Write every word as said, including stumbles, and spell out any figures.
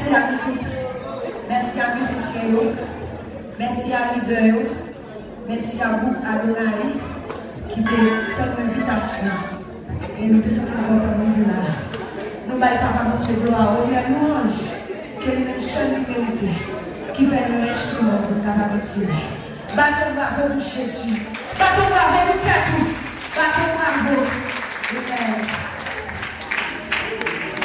Mèsi a nou tout. Mèsi a mizisyen yo. Mèsi a lidè yo. Mèsi a gwoup Adonaï ki te fè nou envitasyon. E nou te santi n kontan pou n vin la. Nou bay Papa Bondye glwa, onè, lwanj ke li menm sèl li merite, ki fè nou enstriman pou n kapab eksele. Bat yon bravo pou Jezi. Bat yon bravo pou tèt ou. Bat yon bravo. Amen.